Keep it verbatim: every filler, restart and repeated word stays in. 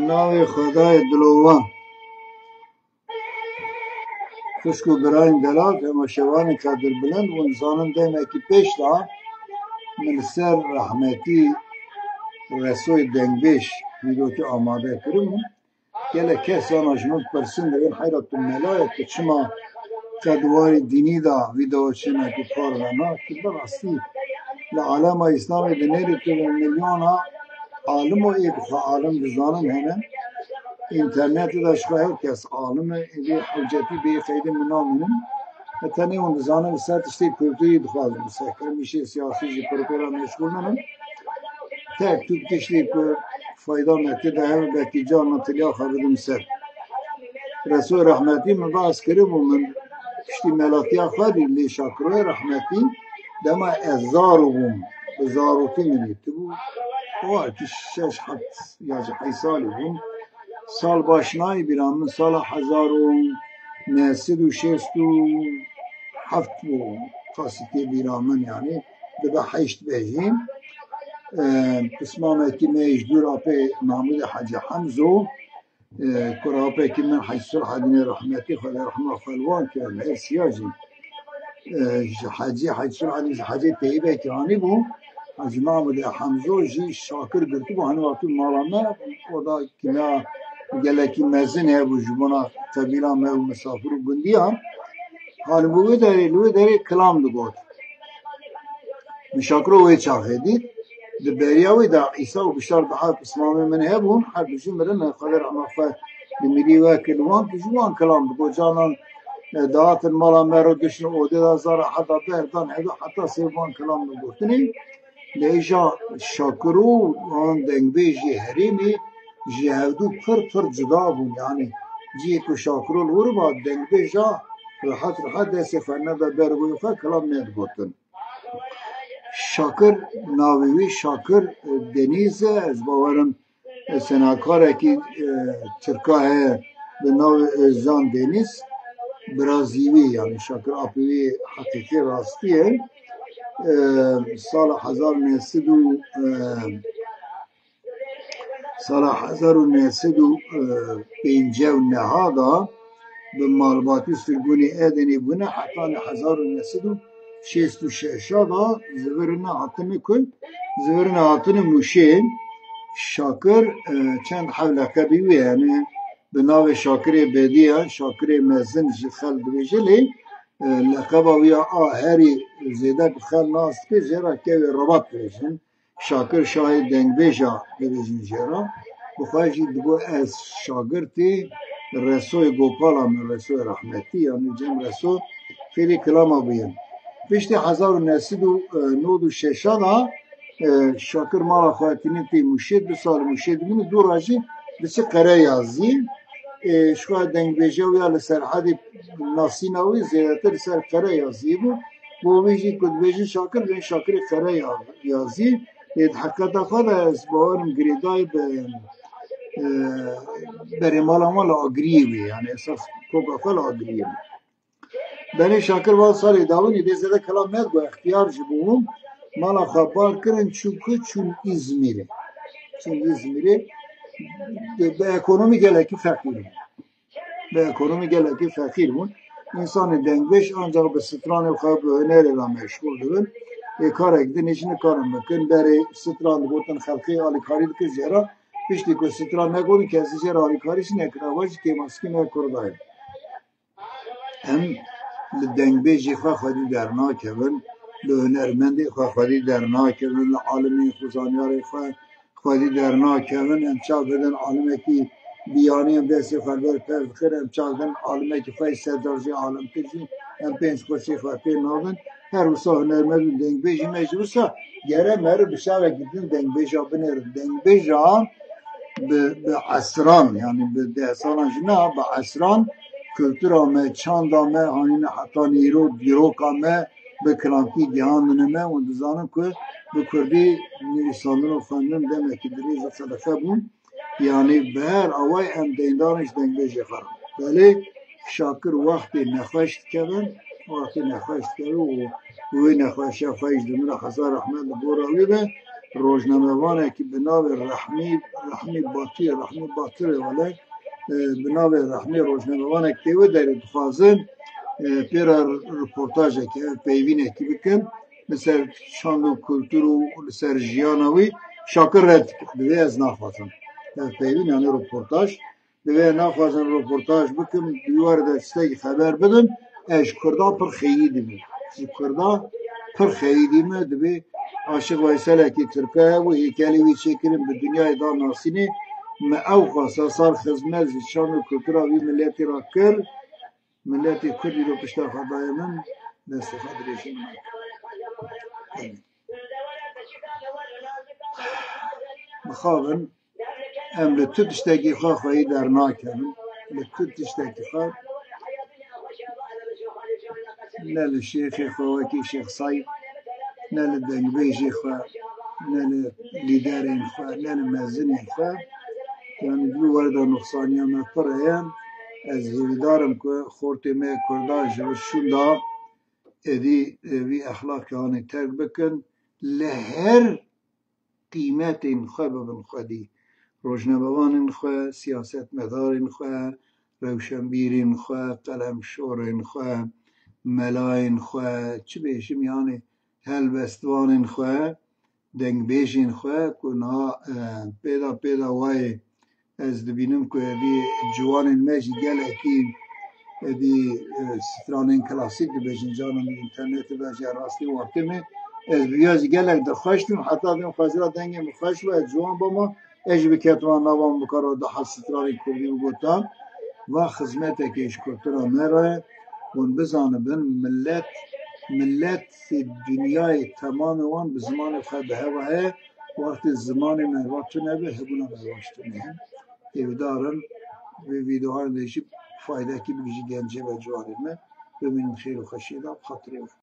Navê Xwedayê dilovan. Xwişk û birayên delal, temaşevanên qedirbilind, hûn dizanin demekî pêş de min li ser rehmetî Resoyê Dengbêj vîdokî amade kiribû. Gelek kes ana ji min pirsin, dibên heyra tu mela yî, tu çima qedwarê dînî de vîdeo çênekî kar ve nakî? Bi rastî li alema Îslamê dinêrî tu bi milyona alim û ê bi xwe alim dizanin hene. Înternetê de ji xwe her kes alim e, êdî hewcetî bê qeydê min namînin. Tenê hûn dizanin li ser tiştê kulturî dixwazin bisekinin, îşê siyasî jî pir pê re meşgûl nibin. Tek tûk tiştê ku fayda me tê de hebe, belkî carna tiliya xwe bidim ser. Resoyê rehmetî min behs kiribû, min piştî melatiya xwe dî lê Şakiroyê rehmetî, dema ez zaro bûm, bi zarokî min dîtibû. O wextî şeş heft ya jî heyş salî bûm. Sal baş nayê bîra min, sala hezar û neh sed û şêst û heft bû, qasî tê bîra min, yanî dibe heşt be jî. E, Pismamekî me ji dûr apê Mahmûdê Hecî Hemzo, e, kurapekî min Hecî Sulhedînê rehmetî, Xwedê rehma xwe li wan ke, her siya jî. E, ji Hecî, Hecî Sulhedîn ji Hecî Teyîbekî anîbû. Hecî Mahmûdê Hemzo jî Şakir girtibû, hene hatû mala me, oda kîna gelekî mezin hebû ji bona qebîla me û misafir û gundiya. Hanibû wê derê, li wê derê kilam digot. Min Şakiro wê çaxê dît. Di beriya wê de Îsa û Bişar daha pismamê min hebûn, her du jî mirine, Xwedê rehma xwe li mirî wekir li wan, tu ji wan kilam digot. Canan, e, dihatin mala me re, diştin odê de zara heta berdan, heta, heta sê van kilam digotinê. Lê îja Şakiro an dengbêjê herêmê ji hevdu pir pir cuda bûn. Yanî cihê ku Şakiro li wir ba, dengbêja rehet rehet destê xwe neda ber wê xwe, kilam nedigotin. Şakir, navê wî Şakir, e, Denîz e. Ez bawerim, e, senakarekî, e, tirka heye bi navê Ozcan Deniz. Birazî wî, yanî Şakir apê wî heqîqî rastî ye. E, sala hezar û neh sed û, e, Sala hezar û neh sed û pêncî û neh de bi malbatî sirgûnê Edenê bûne, hetanî hezar û neh sed û şêst û şeş de zivirine hatine ku, zivirine hatine Mûşê. Şakir, e, çend heb leqebî wî hene, bi navê Şakirê Bediya, Şakirê Mezin ji xelk dibêje, lê, e, leqeba wî ya a herî zêde bi xelk nas dike, jê re Kevê Rebat dibêjin. Şakir Şahê Dengbêja dibêjin jê re. Bi xwe jî digo ez şagirtê Resoyê Gopala me, Resoyê rehmetî, yanî Cem Reso, xêlê kilama bûye. Piştî hezar û neh sed û nod û şeş de, e, Şakir mala xwe tînin tê Mûşê, du sal Mûşê dimîne, dû re jî diçe Qereyazî. E, ji xwe dengbêja wî ya li Serhedê nasîna wî zêdetir li ser Qereyazî bû. Bo wî jî ku dibêjin Şakir, bên Şakirê Qereyazî. Lê di heqîqeta xwe de ez bawerim girêdayî bi, e, berê mala wan li Agiriyê wê, yanî esas koka xwe li Agiriyê bû. Belê Şakir van salê dawînê dê zêde kelam nedigo, extiyar jî bû. Mala xwe bar kirin, çû ku çûn Îzmîrê. Çûn Îzmîrê, bi, bi ekonomî gelekî feqîr bûn. Bi ekonomî gelekî feqîr bûn. Însanê dengbêj ancaq bi stranê xwe, bi hunerê re meşgûl dibin. Ê karek din hîç nikarin bikin. Berê stran digotin, xelkê alîkarî dikir jê re. Piştî ku stran negotin, kesî jê re alîkarî jî nekir. Ava jî kêmaskî me Kurda ye. Em li dengbêjê xwe xwedî dernakevin, li hunermendê xwe xwedî dernakevin, li alimên xwe, zanyarê xwe xwedî dernakevin. Em çav bidin alimekî biyanî, em destê xwe li ber pez dixin, em çav bidin alimekî xwe yê sedar jî alimtir jî, em pênc qurşê xwe pê nadin. Her wisa hunermend û dengbêjî me jî wisa gere meriv bi çavekî din dengbêja binêrin. Dengbêja bi, bi esran, yanî bi deh salan jî na, bi esran kultura me, çanda me, hanîne heta nîro dîroka me bi kilamkî gihandine me û dizanin ku bi kurdî nivîsandin û xwendin demekî dirêj û qedexe bûn. Yanî bi her awayî em deyndarên ji dengbêjê xwe re. Belê Şakir wextê nexweş dikevin, wextê nexweş dikevin û wê nexweşiya xwe jî dimire, Xweda rehmet li gora wî be. rojnamevanekî bi navê Rehmî, Rehmî Batî, Rehmî Batirê wele, e, bi navê Rehmî rojnamevanek tê wê derê dixwazin, e, pê re reportajekî, ev peyvînekî bikin, li ser çand û kultur û li ser jiyana wî Şakir red dike. Divê ez naxwazim. Ev peyvîn, yanî reportaj. Divê naxwazin reportaj bikim, di wî warê de tiştekî xeber bidin. Ez ji Kurda pir xeyîdî me. Ji Kurda pir xeyîdî me. Divê Aşiq Veyselekî Tirke hebû, hêkelê wî çêkirin, bi dinyayê da nasînê. Me ew xwesta sar xizmet ji çand û kultura wî miletî re kir. Miletê Kurd îro pişta xwe daye min, destê xwe dirêjî min. Mixabin, em li tu tiştekî xwe xweyî dernakevin. Li tu tiştekî xwe, ne li şêxê xwe wekî Şêx Saîd, ne li dengbêjê xwe, ne li lîderên xwe, ne li mezinên xwe. Yanî di wî warê de nuqsaniya me pir heye. Ez hêvîdar im ku xortê me Kurdan ji vir şûnda êdî, e, vî exlaqê hanê terk bikin. Li her qîmetên xwe bibin xwedî. Rojnamevanên xwe, siyasetmedarên xwe, rewşenbîrên xwe, qelemşorên xwe, melayên xwe, çi bêjim, yanî helbestvanên xwe, dengbêjên xwe ku niha, e, pêda pêda wayê ez dibînim ku êdî ciwanên me jî gelekî êdî, e, stranên klasîk dibêjin, canan li înternetê de jî rastî wextê me. Ez bi vîya jî gelek dilxweş bûm, heta dêm xwezira dengê min xweş bû, ez ciwan bama, ez jî biketime nava min, bikara daha stranên kurdî bigota. Va xizmetekê ji kultura me re, hûn bizanibin, millet, millet dinyayê temamê wan bi zimanê xwe bi hewa heye, wextê zimanê me va tune be, hebûna me va jî tune ye. Hêvîdar im vê vîdeoyan de jî faydekî bigihîjî gencê me, ciwanê me. Bimînin xêr û xweşiyê de, bi xatirê we.